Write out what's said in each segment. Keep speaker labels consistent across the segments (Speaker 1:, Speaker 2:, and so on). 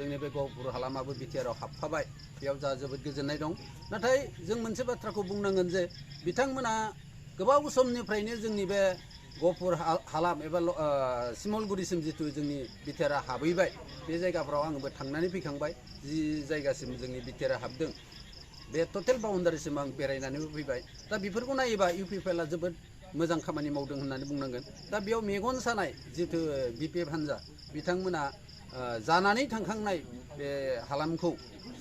Speaker 1: जोंनि बे गहपुर हालामाबो बिटिआरआव हाबफाबाय बेयाव जा जोबोद गोजोननाय दं नाथाय जों मोनसे बाथ्राखौ बुंनांगोन जे बिथांमोना गोबाव समनिफ्रायनो जोंनि बे गहपुर हालाम एबा सिमलगुरिसिम जितु जोंनि बिटिआरआ हाबहैबाय बे जायगाफ्राव आंबो थांनानै फैखांबाय जि जायगासिम जोंनि बिटिआरआ हाबदों बे टटेल बाउन्डारिसिम आं बेरायनानैबो फैबाय दा बेफोरखौ नायोबा इउपिपिएलआ जोबोद मोजां खामानि मावदों होननानै बुंनांगोन दा बेयाव मेगन सानाय जितु बिपिएफ हान्जा बिथांमोना जानानै थांखांनाय बे हालामखौ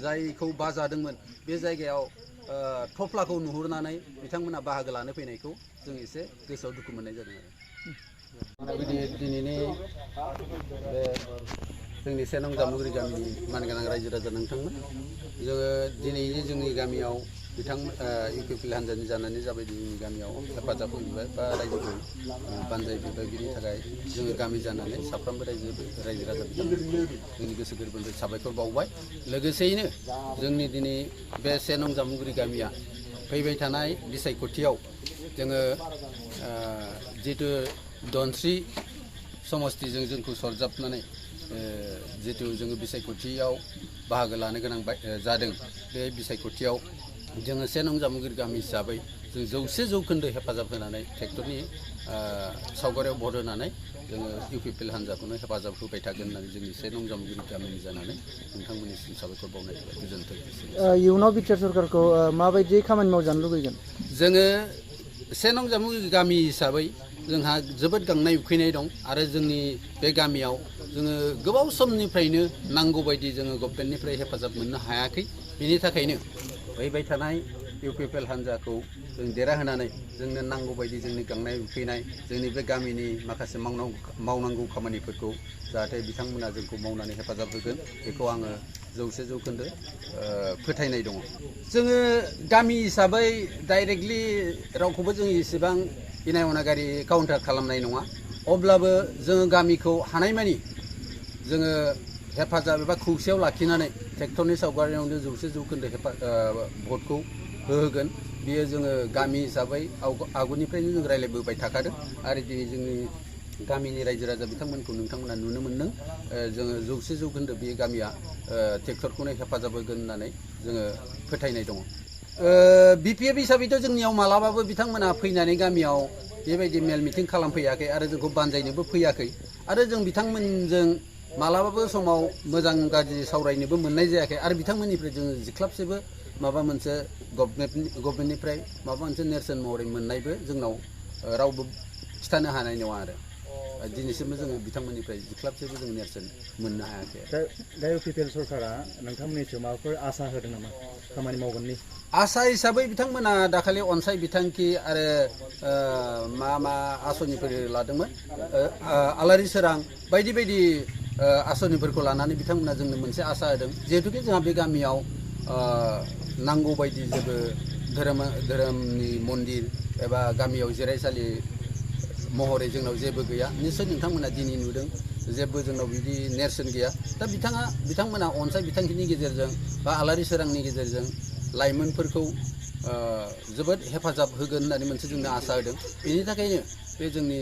Speaker 1: जायखौ बाजादोंमोन बे जायगायाव थफ्लाखौ नुहुरनानै बिथांमोना बाहागो लानो फैनायखौ जों एसे गोसोआव दुखु मोननाय जादों आरो दिनैनि बे जोंनि से नं जामुगुरि गामिनि मानगोनां रायजो राजा नोंथांमोन जोङो दिनैनि जोंनि गामियाव इउपिपिएल हान्जानि जानानै जाबाय जोंनि गामियाव हेफाजाब होबाय बा रायजोखौ बानजायबोबाय बिनि थाखाय जोङो गामि जानानै साफ्रोमबो रायजो राजा बिथांमोन जोंनि गोसो गोरबोनिफ्राय साबायखर बावबाय लोगोसेयैनो जोंनि दिनै बे से नं जामुगुरि गामिया फैबाय थानाय बिसायख'थियाव जोङो जितु धनस्रि समस्तिजों जोंखौ सरजाबनानै जितु जोङो बिसायख'थियाव बाहागो लानो गोनां जादों बे बिसायख'थियाव जोङो से नं जामुगुरि गामि हिसाबै जों 100% हेफाजाब होनानै ट्रेक्टरनि सावगारियाव भट होनानै जोङो इउपिपिएल हान्जाखौनो हेफाजाब होबाय थागोन होननानै जोंनि से नं जामुगुरि गामिनि जानानै नोंथांमोननिसिम साबायखर बावनाय थाबाय गोजोन्थों।
Speaker 2: इयुनाव बिटिआर सरकारखौ माबायदि खामानि मावजानो लुबैगोन?
Speaker 1: जोङो से नं जामुगुरि गामि हिसाबै जोंहा जोबोद गांनाय उखैनाय दं आरो जोंनि बे गामियाव जोङो गोबाव समनिफ्रायनो नांगौ बायदि जोङो गभर्नमेन्टनिफ्राय हेफाजाब मोननो हायाखै बिनि थाखायनो फैबाय थानाय इउपिपिएल हान्जाखौ जों देरहाहोनानै जोंनो नांगौ बायदि जोंनि गांनाय उखैनाय जोंनि बे गामिनि माखासे मावनांगौ खामानिफोरखौ जाहाथे बिथांमोना जोंखौ मावनानै हेफाजाब होगोन बेखौ आङो 100% फोथायनाय दङ। जोङो गामि हिसाबै डाइरेक्टलि रावखौबो जों इसेबां इनाय अनागारि काउन्टार खालामनाय नङा अब्लाबो जोङो गामिखौ हानायमानि जोङो हेफाजाब एबा खौसेयाव लाखिनानै ट्रेक्टरनि सावगारियावनो 100% भटखौ होहोगोन बियो जोङो गामि हिसाबै आगुनिफ्रायनो जों रायज्लायबोबाय थाखादों आरो दिनै जोंनि गामिनि रायजो राजा बिथांमोनखौ नोंथांमोना नुनो मोनदों जोङो 100% बे गामिया ट्रेक्टरखौनो हेफाजाब होगोन होननानै जोङो फोथायनाय दङ। बिपिएफ हिसाबैथ' जोंनियाव मालाबाबो बिथांमोना फैनानै गामियाव बेबायदि मेल मिटिं खालामफैयाखै आरो जोंखौ बानजायनोबो फैयाखै आरो जों बिथांमोनजों मालाबाबो समाव मोजां गाज्रि सावरायनोबो मोननाय जायाखै आरो बिथांमोननिफ्राय जोङो जिख्लाबसेबो माबा मोनसे गभर्नमेन्टनिफ्राय माबा मोनसे नेरसोन महरै मोननायबो जोंनाव रावबो खिथानो हानाय नङा आरो दिनैसिमबो जोङो बिथांमोननिफ्राय जिख्लाबसेबो जों नेरसोन मोननो हायाखै।
Speaker 2: दा इउपिपिएल सरकारा नोंथांमोननिसिम माबाफोर आसा होदों नामा खामानि मावगोननि?
Speaker 1: आसा हिसाबै बिथांमोना दाखालि अनसाय बिथांखि आरो मा आसनिफोर लादोंमोन आलारि सोरां बायदि बायदि आसनिफोरखौ लानानै बिथांमोना जोंनो मोनसे आसा होदों जिहेतुके जोंहा बे गामियाव नांगौ बायदि जेबो धोरोमनि मन्दिर एबा गामियाव जिरायसालि महरै जोंनाव जेबो गैया निस्सय नोंथांमोना दिनै नुदों जेबो जोंनाव बिदि नेरसोन गैया दा बिथांमोना अनसाय बिथांखिनि गेजेरजों बा आलारि सोरांनि गेजेरजों लाइमोनफोरखौ जोबोद हेफाजाब होगोन होननानै मोनसे जोंनो आसा होदों बेनि थाखायनो बे जोंनि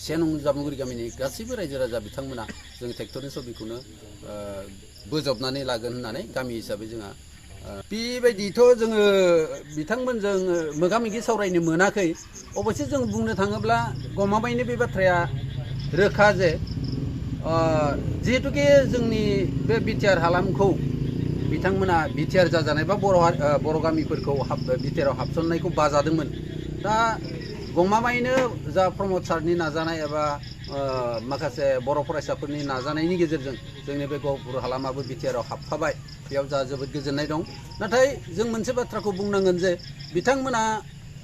Speaker 1: से नं जामुगुरि गामिनि गासैबो रायजो राजा बिथांमोना जों ट्रेक्टरनि सबिखौनो बोजबनानै लागोन होननानै गामि हिसाबै जोंहा बेबायदिथ' जोङो बिथांमोनजों मोगा मोगि सावरायनो मोनाखै अबयसे जों बुंनो थाङोब्ला गमामायैनो बे बाथ्राया रोखा जे जिहेतुके जोंनि बे बिटिआर हालामखौ बिथांमोना बिटिआर जाजानाय बा बर' गामिफोरखौ बिटिआरआव हाबसननायखौ बाजादोंमोन दा गमामायैनो जा प्रमद सारनि नाजानाय एबा माखासे बर' फरायसाफोरनि नाजानायनि गेजेरजों जोंनि बे गहपुर हालामाबो बिटिआरआव हाबफाबाय बेयाव जा जोबोद गोजोननाय दं नाथाय जों मोनसे बाथ्राखौ बुंनांगोन जे बिथांमोना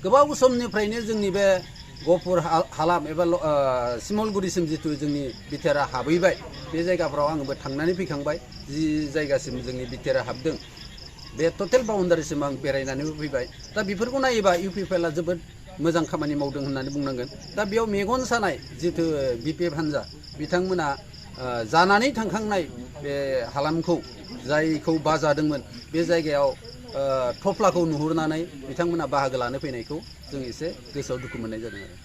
Speaker 1: गोबाव समनिफ्रायनो जोंनि बे गहपुर हालाम एबा सिमलगुरिसिम जितु जोंनि बिटिआरआ हाबहैबाय बे जायगाफ्राव आंबो थांनानै फैखांबाय जि जायगासिम जोंनि बिटिआरआ हाबदों बे टटेल बाउन्डारिसिम आं बेरायनानैबो फैबाय दा बेफोरखौ नायोबा इउपिपिएलआ जोबोद मोजां खामानि मावदों होननानै बुंनांगोन दा बेयाव मेगन सानाय जितु बिपिएफ हान्जा बिथांमोना जानानै थांखांनाय बे हालामखौ जायखौ बाजादोंमोन बे जायगायाव थफ्लाखौ नुहुरनानै बिथांमोना बाहागो लानो फैनायखौ जों एसे गोसोआव दुखु मोननाय जादों आरो